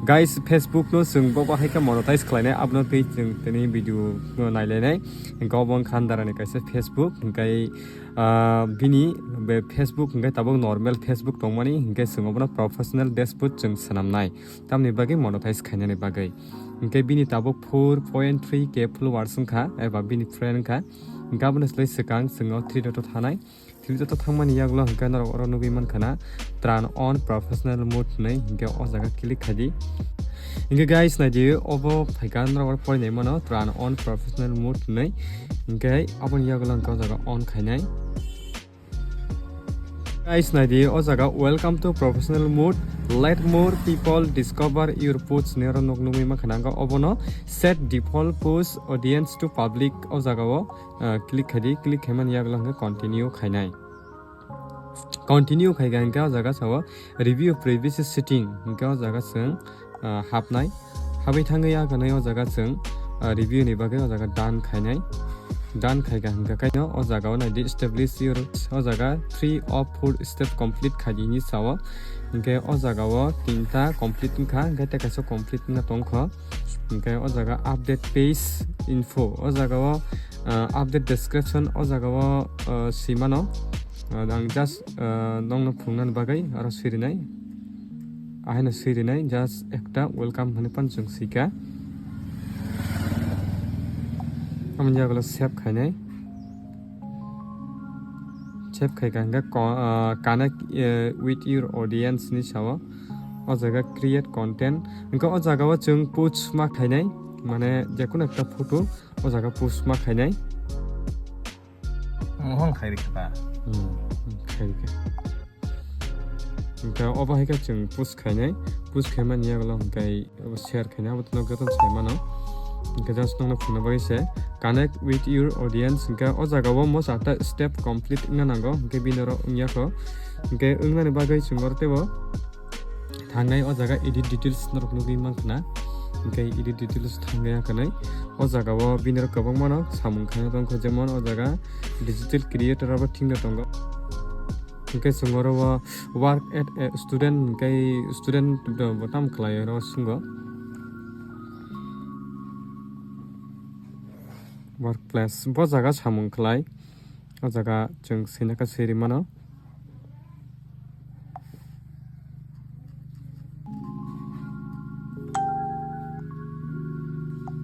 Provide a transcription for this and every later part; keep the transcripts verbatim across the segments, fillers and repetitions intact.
Guys, Facebook no chwng bo bahai khe monetize khlainai, abono tei chwng tini video no nailainai. Hinkhe obo wngkha Andara ni kaisa Facebook, hinkhe, ah, bini be Facebook hinkhe tabuk normal Facebook tongmani, hinkhe chwng obono professional dashboard chwng swnamnai, tamni bagwi monetize khainani bagwi. Hinkhe bini tabuk four point three K followers wngkha, eba bini friend wngkha. Hinkhe aboni slai swkang chwng o three dot o thanai. Three dot o thangmani yagulo hinkhe norok oro nugwi mankha na, turn on professional mode hinwi, hinkhe o jaga click khaidi. Hinkhe guys, naidi, obo phaikha norok oro porinai mano, turn on professional mode hinwi. Hinkhe aboni yagulo hinkhe o jaga on khainai. Guys, naidi, o jaga "Welcome to professional mode. Let more people discover your posts" hinwi oro nok nugwi mankha na, hinkhe obono "Set default post audience to public" o jaga o ah, click khaidi, click khaimani yagulo hinkhe continue khainai. Continue khaikha hinkhe o jaga sao "Review previous setting" hinkhe o jaga chwng, ah, hapnai. Habwi thangwi ya khanai o jaga chwng, ah, review ni bagwi o jaga done khainai. Done khaikha hinkhe kaino o jaga o naidi "Establish your", o jaga "Three of four step complete khaidi" hinwi sao. Hinkhe o jaga o tinta complete wngkha, hinkhe tei kaisa complete wngna tongkho. Hinkhe o jaga "Update page info", o jaga o, ah, "Update description", o jaga o, ah, swi mano. Ah, ang just, ah, nokno phunuknani bagwi aro swirinai. Ahaino swirinai, just ekta "Welcome" hinwi phano chwng swikha. Aboni yagulo save khainai. Save khaikha hinkhe co-, ah, "Connect, eh, with your audience" hinwi sao. O jaga "Create content". Hinkhe o jaga o chwng post ma khainai, mane jekunu ekta photo o jaga post ma khainai. Mohon khairi kha ta. Hmm, khairi kha. Hinkhe obo hai khe chwng post khainai, post khaimani yagulo hinkhe obo share khainai, abo to nok joto sai mano. Hinkhe just nokno phunukna bagwi se "Connect with your audience", hinkhe o jaga o mo chata step complete wngna nango, hinkhe bini oro wngya kho. Hinkhe wngnani bagwi chwng oro teibo thangnai, o jaga "Edit details" norok nugwi mankha na, hinkhe "Edit details" thangwi ya khanai. O jaga o bini oro kwbangma no samung khaina tongkho, jemon o jaga "Digital creator" abo thikno tongo. Hinkhe chwng oro o "Work at a student", hinkhe student bo tamo khlai oro swngwi. Workplace, bo jaga samung khlai, o jaga chwng swina khe swiri mano.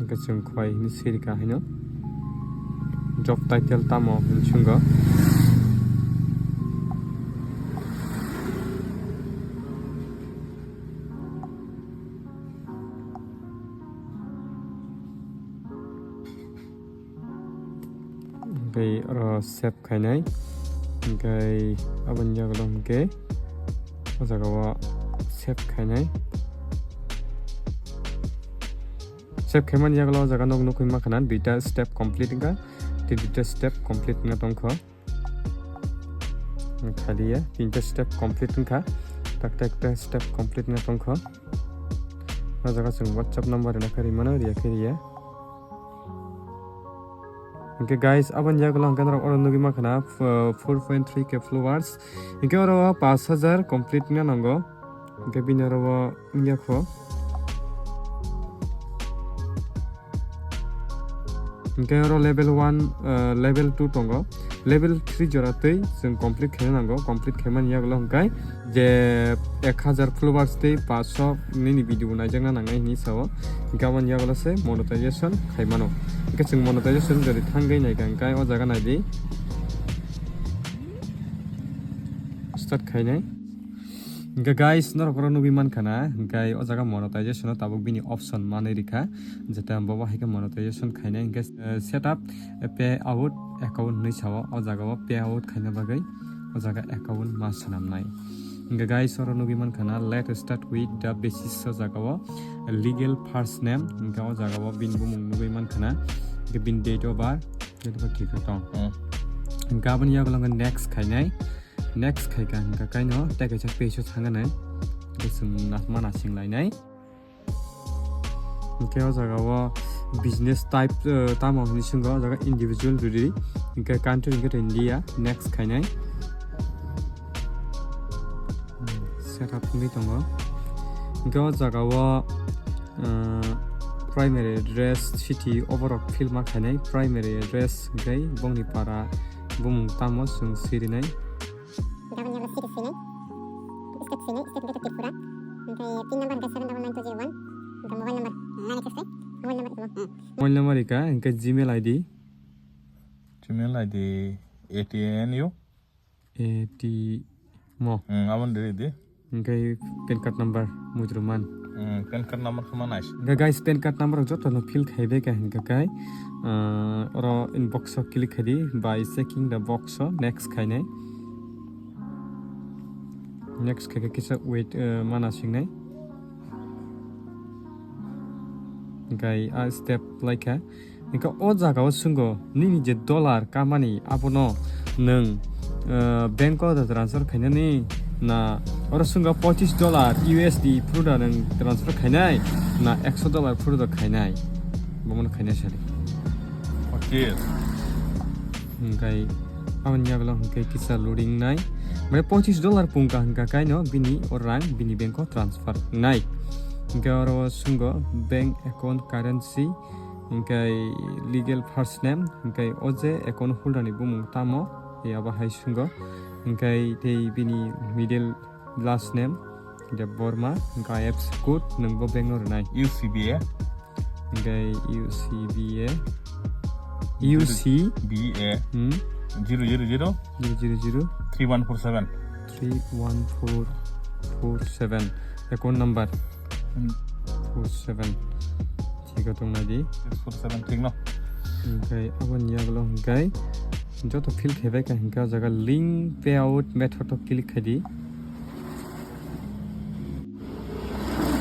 Hinkhe chwng khwlai hwnwi sirikha haino. Job title tamo hwnwi swngkha. Hinkhe oro save khainai. Hinkhe aboni yagulo hinkhe o jaga o save khainai. Save khaimani yagulo o jaga nog nukwi mankha na duita step complete wngkha. Tei duita step complete wngna tongkho. Khaliya tinta step complete wngkha. Takta ekta step complete wngna tongkho. O jaga chwng WhatsApp number rwna khe rwmano, riya khe riya. Hinkhe guys, aboni yagulo hinkhe norok oro nugwi mankha na, f-, four point three K followers. Hinkhe oro o pash hajar complete wngna nango. Hinkhe bini oro o wngya kho. Hinkhe oro level one, ah, level two tongo. Level three jora tei chwng complete khaina nango. Complete khaimani yagulo hinkhe je ek hajar followers tei pash nini video bo naijakna nangnai hinwi sao. Hinkhe aboni yagulo se monetization khaimano. Hinkhe chwng monetization jodi thangwi naikha hinkhe o jaga naidi. Start khainai. Hinkhe guys, norok oro nugwi mankha na, hinkhe o jaga monetization o tabuk bini option manwi rikha, jeta bobo hai khe monetization khainai hinkhe, eh, setup, eh, payout account hinwi sao, o jaga o payout khaina bagwi o jaga account ma swnamnai. Hinkhe guys, oro nugwi mankha na, "Let start with the basics" o jaga o, legal first name, hinkhe o jaga o bini bumung nugwi mankha na, hinkhe bini date of birth, jotokhe thik khe tong. Hmm. Hinkhe aboni yagulo hinkhe next khainai. Next khaikha hinkhe kaino tei kaisa page o thangna nai. Hinkhe chwng na-, ma nasing lainai. Hinkhe o jaga o business type, eh, tamo hinwi swngkha, o jaga individual rwdi. Hinkhe country hinkhe to India. Next khainai. Hmm, setup wngwi tongo. Hingke o jaga o, ah, primary address city oborok fill ma khainai, primary address hingke bongni para bumung tamo chwng sirinai. Gabon yabla city swinai, state swinai, state hingke Tripura, hingke pin number hingke seven double nine two zero one, hingke mobile number, nine six three, mobile number iko. Mobile number ika hingke Gmail I D. Gmail I D A T N U. A T mo. Hmm, abon diri di. Hingke pan card number mujruman. Hmm, pan card number khama nais. Hingke guys, pan card number joto no fill khai bai ka hingke kai, ah, oro inbox o click khai di by checking the box o next khainai. Next khaikhe kisa wait, eh, mana singnai. Hingke a step laikha. Hingke o jaga o swngo nini je dollar kamani abono nwng, eh, bank o da transfer khainani na oro swngo pochis dollar U S D phuru da nwng transfer khainai na ekso dollar phuru da khainai. Bomono khainai sari. Okay. Hingke aboni yagulo hingke kisa loading nai. Mane pochis dollar pungka hingka kaino bini o rang bini bank o transfer nai. Hingke oro swngo bank account currency, hingke legal first name, hingke o je account holder ni bumung tamo, e abo hai swngo. Hingke tei bini middle last name, Debbarma, hingke I F S C code nwng bo bank no rwnai. U C B A. Hingke U C B A. U C. B A. Hmm. Zero zero zero. Zero zero zero. Three one four seven. Three one four four seven. Account number. Hmm. Four seven. Thik o tong nai di. Six four seven thik no. Hingke aboni yagulo hingke joto fill khai bai ka hingke o jaga link payout method o click khai di.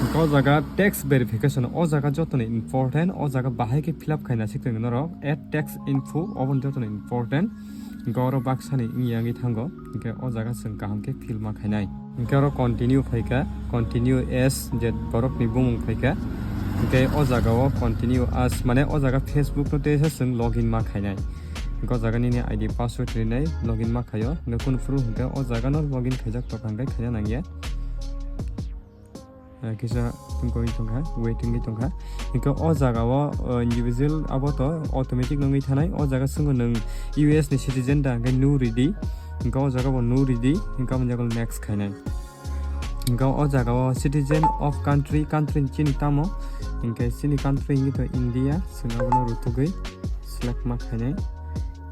Hingke o jaga tax verification, o jaga joto ni important, o jaga bahai khe fill up khaina sikring norok add tax info, obo joto ni important. Hingke oro baksa ni wng yangwi thango, hingke o jaga chwng kaham khe fill ma khainai. Hingke oro continue phaikha, continue as je borok ni bumung phaikha. Hingke o jaga o continue as, mane o jaga Facebook no tei se chwng login ma khainai. Hingke o jaga nini I D password rinai login ma khaio. Hingke kunu phuru hingke o jaga no login khaijak tokha hingke khaina nangya. Eh, kisa tungkoi tongkha, waiting ni tongkha. Hingke o jaga o, eh, individual abo to automatic nongwi thanai. O jaga chwng nwng U S ni citizen da hingke no ridi. Hingke o jaga bo no ridi. Hingke aboni jaga next khainai. Hingke o jaga o citizen of country, country ni chini tamo. Hingke chini country hingke to India, chwng abono rutugwi select ma khainai.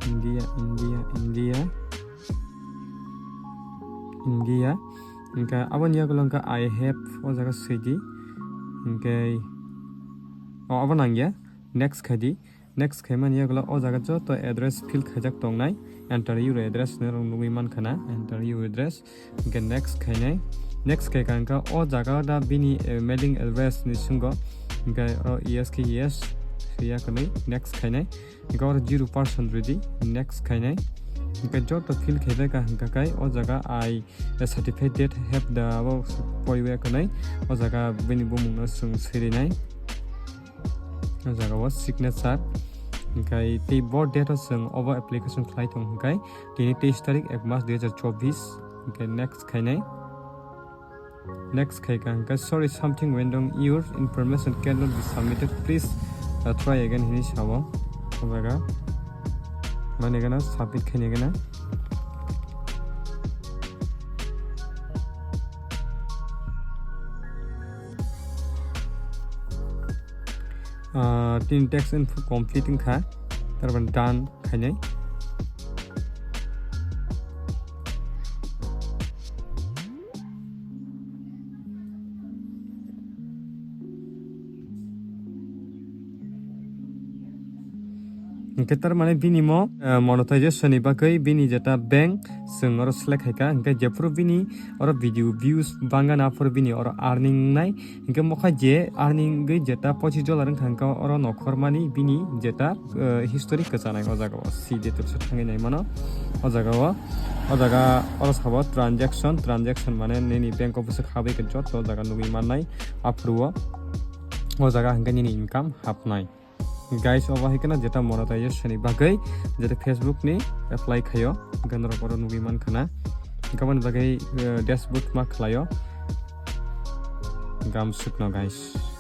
India, India, India, India. Hingke aboni yagulo hingke I have o jaga swi di. Hingke o abo nangya. Next khai di. Next khaimani yagulo o jaga joto address fill khaijak tongnai, enter your address hinwi rok nugwi mankha na, enter your address, hingke next khainai. Next khaikha hingke o jaga da bini, eh, mailing address ni swngo, hingke oro yes khe yes, swiya kwnwi next khainai. Hingke oro zero percent ridi, next khainai. Hingke joto fill khaibaikha hingkha khe o jaga I, eh, certificate have the abo poiwi kwnwi o jaga bini bumungno chwng swirinai. O jaga o signature, hingke tei bo date o chwng obo application khlai tong hingke tini teis tarik ek mas dui hajar chobbish, hingke next khainai. Next khaikha hingke, "Sorry, something went wrong. Your information cannot be submitted. Please, uh, try again," hinwi sao. O jaga mane gana submit khaina gana. Ah, tin tax info complete wngkha, tarpor done khainai. Hingke tarmane bini mo, eh, monetization ni bagwi bini jeta bank chwng oro select khaikha, hingke jephuru bini oro video views bangana aphuru bini oro earning wngnai, hingke mokha je earning gwi jeta pochis dollar wngkha, hingke oro nokhormani bini jeta, eh, history kwchanai o jaga o si details o thangwi naimano o jaga o, o jaga oro sabo transaction, transaction mane nini bank o bwswk habwi khe joto o jaga nugwi mannai aphuru o, o jaga hingke nini income hapnai. Guys, obo hai kheno jeta monetization ni bagwi, jeta Facebook ni apply khaio, hingke norok oro nugwi mankha na. Hingke aboni bagwi, eh, dashboard ma khlaio. Gamsukno guys.